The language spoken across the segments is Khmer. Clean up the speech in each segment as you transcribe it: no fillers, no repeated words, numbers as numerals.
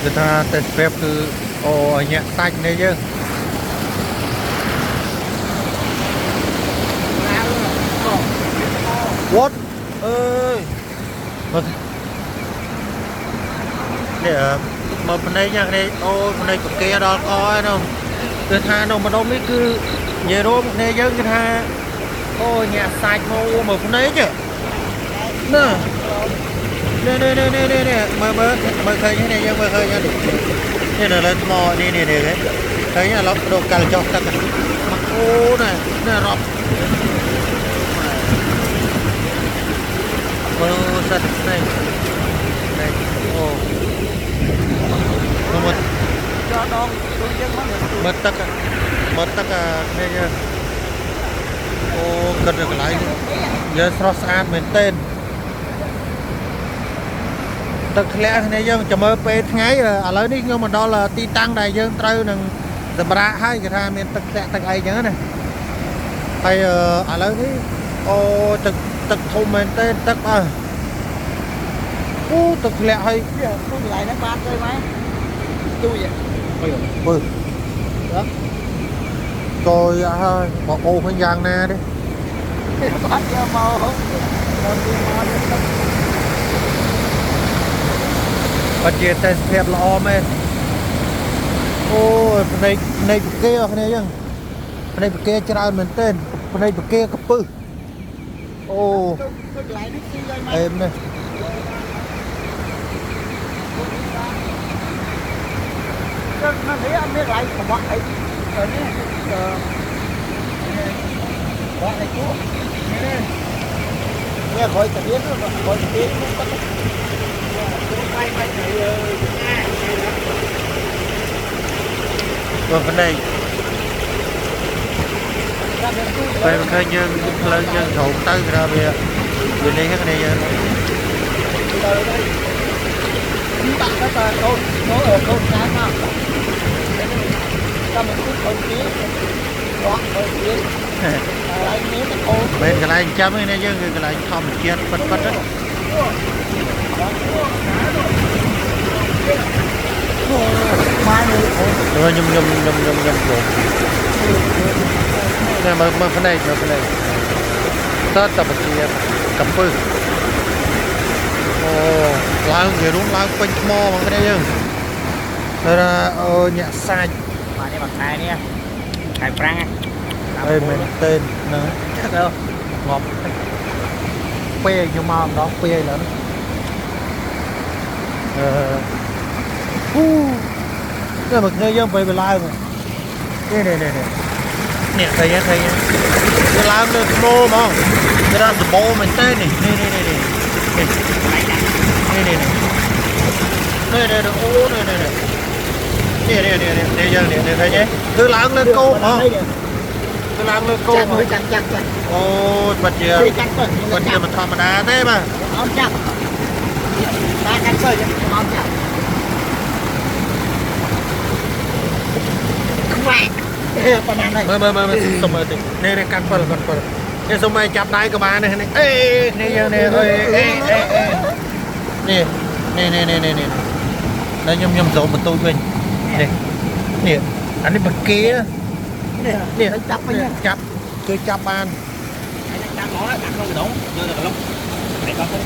គឺថាទេសភាពគឺអូឲ្យញាក់សាច់នេះយើង វត្តអើយមើលនេះមើលភ្នែកយ៉ាងនេះអូភ្នែកពគាដល់កហើយនោះគឺថានៅម្ដុំនេះគឺនិយាយរួមគ្នាយើងគឺថាអូញាក់សាច់មកមើលភ្នែកណានេះនេះនេះនេះនេះមើលមើលមើលឃើញនេះយើងមើលឃើញនេះនេះនៅលើថ្មនេះនេះនេះឃើញឥឡូវដូរកាល់ចុះទឹកមកអូណែនេះរាប់មើលសត្វស្នេហ៍នេះអូមើល ចោះដងដូចយើងមក មើលទឹកមើលទឹកគ្នាយើងអូគិតនៅកន្លែងនេះយើងស្រស់ស្អាតមែនទែនទឹកធ្លាក់គ្នាយើងចាំមើលពេលថ្ងៃឥឡូវនេះខ្ញុំមកដល់ទីតាំងដែលយើងត្រូវនឹងសម្រាកហើយគេថាមានទឹកធ្លាក់ទឹកអីចឹងណាហើយឥឡូវនេះអូទឹកទឹកធំមែនទែនទឹកអើអូទឹកធ្លាក់ហើយ វាទូកន្លែងហ្នឹងបានទៅមកទូយ មើលកយហើយមកអូវិញយ៉ាងណាទេ បានយកមកដល់ទីមកទឹក ពិតជាទេសភាពល្អមែនអូយភ្នែកភ្នែកពគាគ្នាយើងភ្នែកពគាច្រើនមែនទែនភ្នែកពគាកពឹសអូ ទូកន្លែងនេះគឺយកមក អេមនេះ ចឹងនៅនេះអត់មានកន្លែងកបក់អីទៅនេះអឺបក់អីគូនេះក្រោយទៅទៀតក្រោយទៅទៀតទឹកទូដៃដៃទៅណា មើលភ្នែក តាមទូ ពេលឃើញយើងផ្លូវយើងជ្រុំទៅគេថាវាវានេះគ្នាយើង ទៅទៅបាក់ទៅតកូនកូនកូនតាមមកតាមទូក្រោយទៀតបក់ក្រោយទៀតកន្លែងនេះតកូន មែនកន្លែងចាំឯនេះយើងគឺកន្លែងធម្មជាតិពិតពិតណា ម៉ែនេះ ខ្ញុំខ្ញុំខ្ញុំខ្ញុំខ្ញុំជ្រុំនេះមើលមើលភ្នែកមើលភ្នែកតើតពគាកពឹសអូឡើងវារួមឡើងពេញថ្មហ្មងគ្នាយើងតែថាអូញាក់សាច់ បាទនេះមួយខែនេះខែប្រាំង អីមែនទេហ្នឹង ទៅ ងាប់ពេលខ្ញុំមកម្ដងពេលឥឡូវអឺហ៊ូនេះមកគ្នាយើងទៅឡើងនេះនេះនេះនេះឃើញឃើញវាឡើងលើថ្មហ្មងគេថាសបោមែនទេនេះនេះនេះនេះនេះនេះនេះនេះនេះអូនេះនេះនេះនេះនេះនេះយើងនេះឃើញទេគឺឡើងលើគោកហ្មងគឺឡើងលើគោក ចាក់មួយចាក់ចាក់ចាក់ អូបាត់ជា ចាក់ទៅ បាត់ជាមិនធម្មតាទេបាទ អត់ចាក់តាកាត់ទៅអត់ចាក់ខ្វាក់ប៉ុណ្ណានេះ មើលមើលមើលសុំមើលតិចនេះនេះកាន់ពិលកាន់ពិលនេះសុំឲ្យចាប់ដៃក៏បាននេះនេះអេនេះយើងនេះអេអេអេអេនេះនេះនេះនេះនេះនេះដល់ខ្ញុំខ្ញុំសូមបន្ទូចវិញនេះនេះអានេះបកា នេះ នេះ ចាប់វិញ ចាប់គឺចាប់បាន ចាំហ្មងដាក់ក្នុងកដងយកទៅកលុកតែដល់ទៅ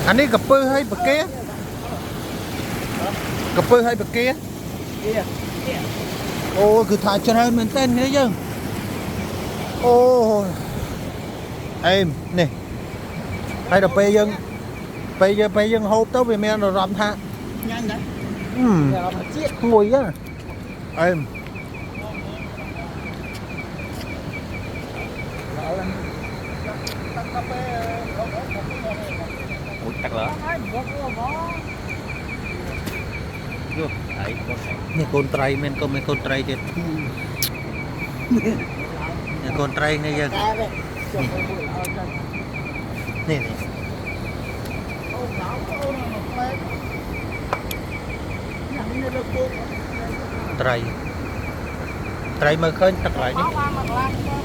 អានេះកពើឲ្យបកាកពើឲ្យបកាអូគឺថាច្រើនមែនទែននេះយើងអូអេមនេះហើយដល់ពេលយើងពេលយើងពេលយើងហូបទៅវាមានអារម្មណ៍ថា ញ៉ាំដែរ អឺ អារម្មណ៍ជាតិ ឈ្ងុយហ្នឹងអេម មួយទឹកលើយកអីបង នេះកូនត្រីមានកូនមានកូនត្រីទៀតនេះកូនត្រីនេះយើង តែទេចុះមួយអត់ចាក់ នេះនេះ អូឡៅអូនមកផ្លែញ៉ាំនេះលើគោក ត្រីត្រីមើលឃើញទឹកកន្លែងនេះ មកមកកន្លះ